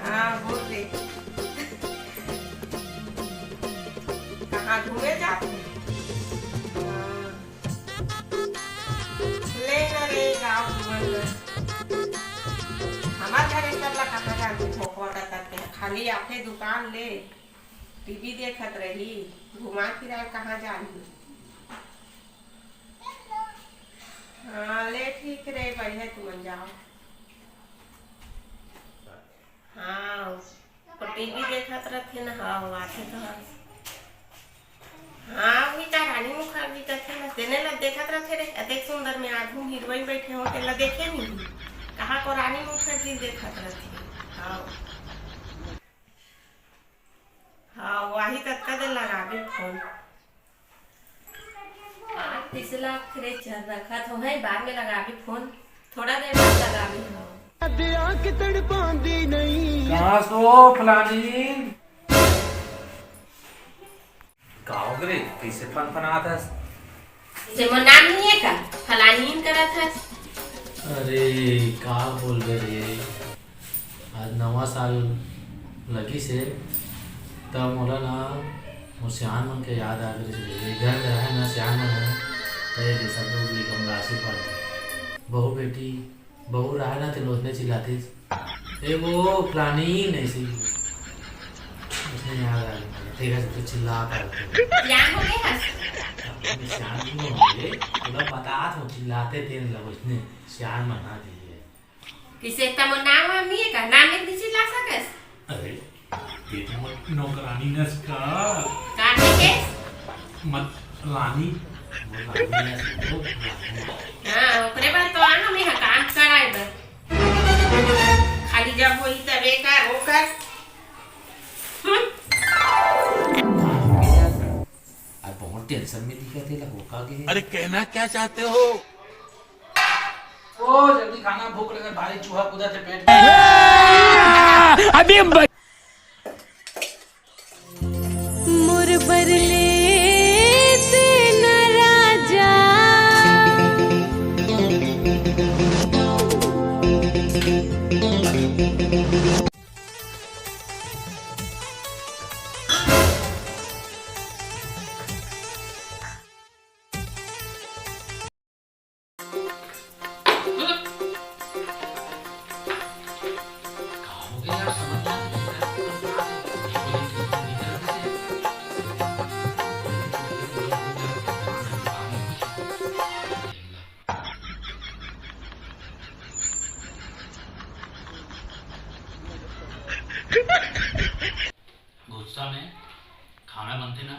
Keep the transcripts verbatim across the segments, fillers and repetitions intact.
हाँ, बोल रे। कहाँ घूमे जात हे? हाँ। ले ना रे, गाँव घूमन में। हमार घर एक तरला कहाँ जात हे, भोकवा का करके। खाली आथे दुकान ले, टीवी देखत रही, घुमा फिरा कहाँ जाही। हाँ, ले ठीक रे, बढ़िया तुमन जाओ। हाँ, वो टीवी देखत रथे ना, हाँ, वो आथे तो हाँ। हाँ, वही का रानी मुखर्जी कथे ना, तेने ला देखत रथे रे, अतेक सुंदर में आघू हीरोइन बैठे हो, तेला देखे नहीं। कहाँ को रानी मुखर्जी देखत रथे। हाँ। हाँ, वही कतका देर लगाबे फोन। आज पिछला फ्रिज रखत हो है, बाद में लगाबे फोन, थोड़ा देर बाद लगाबे हो। दिया के तड़पांदी नहीं। कहाँ सो फलानी? का हो गे रे? कइसे फनफनात हस? ते मोर नाम नहीं है का? फलानीन करत हस। अरे, का बोल रे? आज नवा साल लगिस हे, त मोला ना मोर सियान मन के याद आ गे रे। घर में रहे ना सियान मन ह, त ये दे सब लोग ले के मोला आशीर्वाद दे। बहू बेटी, बहू रहे ना, ते लोग ने चिल्लातिस, "ए वो फलानी नहीं सही।" उसने याद आ गया, ठीक है, तो चिल्ला कर दो। सियान हो गए हस? अब मैं सियान नहीं होंगे, पूरा बतात हूँ, चिल्लाते थे मतलब, उसने सियान बना दिए। किसे त मोर नाम वाम नहीं है का? नाम लिख दीजिए, ला सकस। अरे, ये तो मोर नौकरानी नस का। का है के? मत रानी, वो रानी नस, वो रानी। हाँ, ओकरे बाद तो आना, मैं काम कराए बर। खाली जब होई तबे कर, वो कर। हम्म। आज बहुत टेंशन में दिखत हे, ला हो का गे? अरे, कहना क्या चाहते हो? ओ, जल्दी खाना, भूख लगे, भारी चूहा कूदा थे पेट में। अभी ब- मोर बर ले तेना राजा। गुस्सा में खाना बनथे ना,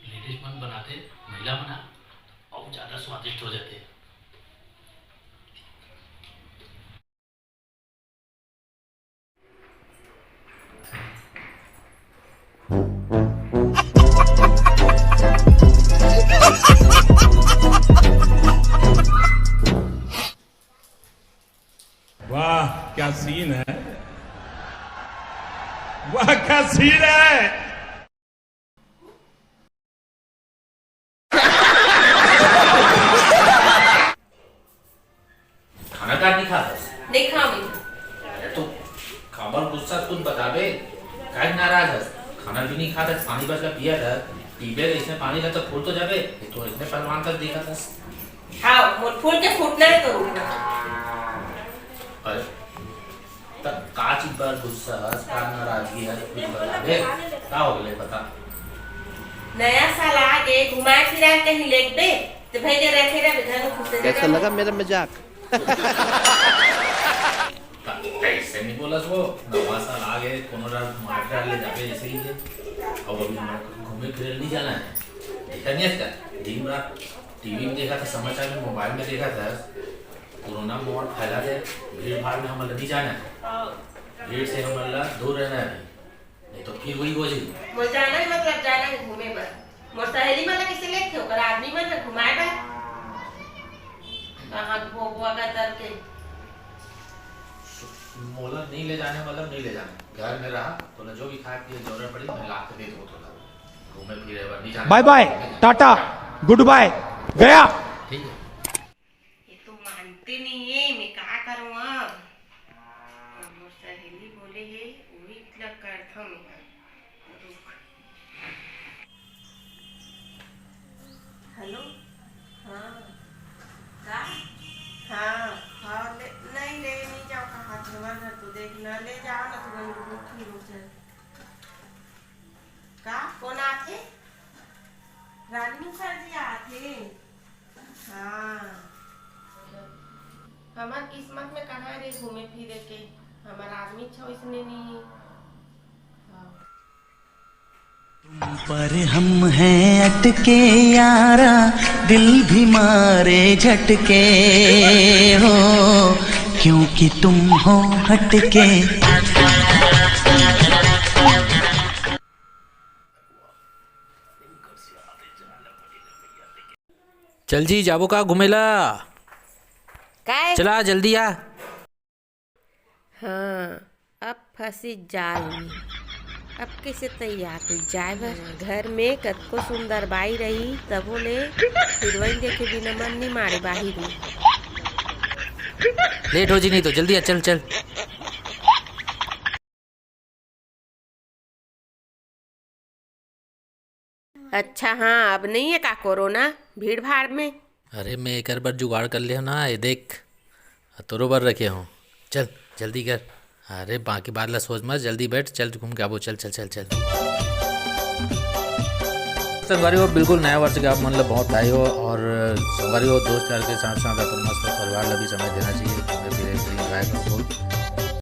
लेडीज मन बनाथे, महिला मन ह, अउ ज्यादा स्वादिष्ट हो जाथे। वाह, क्या सीन है, वाह, क्या सीन है। खाना काहे नहीं खात हस? नहीं खावे। अरे तो काबर गुस्सा, कुछ बताबे? काहे नाराज हस? खाना भी नहीं खात हस, पानी बस ला पिया था, पीबे तो इसमें पानी ला तो फूल तो जाबे, ये तो इतने पहलवान तक देखत हस। हाँ, मोर फूल के फूटना है तो रुकना। अरे, त का चीज बर गुस्सा हस, का नाराजगी हस, कुछ बताबे? का हो गए बता। नया साल आ गे, घुमाए फिराए कहीं लेगबे, ते भाई के रखे रहे घर में घुसे कैसा लगा मेरा मजाक? त ऐसे नहीं बोलस वो, नवा साल आ गे, कोनो रात घुमाए फिराए ले जाबे, ऐसे ही है। अब अभी हमर घूमे फिरे नहीं जाना है, देखा नहीं आजकल दिन रात टीवी में देखा था, समाचार में, मोबाइल में देखा था, कोरोना मोर फैला दे, भीड़ भाड़ में हमन ला नहीं जाना है। भीड़ से हमन ला दूर रहना है, नहीं तो फिर वही हो जाही। मोर जाना है, मतलब जाना है घूमे बर। मोर सहेली मन ला किसे लेथे, ओकर आदमी मन ला घुमाए बर। कहाँ भोगवा का तर के। मोला नहीं ले जाने, मतलब नहीं ले जाने। घर में रहा, तोला जो भी खाए पिए जरूरत पड़ी, मैं ला के दे दूँ तोला। घूमे फिरे बर नहीं जाना। बाय बाय, टाटा, गुड बाय, गया। ठीक है। ये तो मानते नहीं है, मैं क्या करूँ अब? पहली बोले हे, उही ला करथंव मैं। रुक। हेलो। हाँ। का? हाँ, हाँ, ले, नहीं, ले नहीं जाओ, कहा थे, हमारे घर तो देख ना, ले जाओ ना, तुरंत उठी हो जाए। का? कौन आथे? रानी मुखर्जी आथे? हाँ। हमर किस्मत में कहाँ रे घूमे फिरे के? हमर आदमी छो इसने नहीं। हाँ। तुम पर हम हैं अटके यारा, दिल भी मारे झटके हो, क्योंकि तुम हो हटके। चल जी, जाबो का घूमे ला? काय? चला, जल्दी आ। हाँ, अब फंसी जाल में। अब कैसे तैयार हो जाए बर? घर में कतको सुंदर बाई रही, तबो ले हिरोइन देखे बिना मन नहीं मारे बाहिर में। लेट हो जी, नहीं तो जल्दी आ, चल, चल। अच्छा, हाँ, अब नहीं है का कोरोना भीड़ भाड़ में? अरे, मैं एकर बर जुगाड़ कर ले हूँ ना, ये देख, तोरो बर रखे हूँ। चल, जल्दी कर। अरे, बाकी बात ला सोच मत, जल्दी बैठ, चल घूम के आबो, चल, चल, चल, चल। संगवारी हो, बिल्कुल नया वर्ष के आप मन ला बहुत बधाई हो, और संगवारी हो, दोस्त यार के साथ साथ अपन मस्त परिवार ला भी समय देना चाहिए, घूमे फिरे, enjoy करो।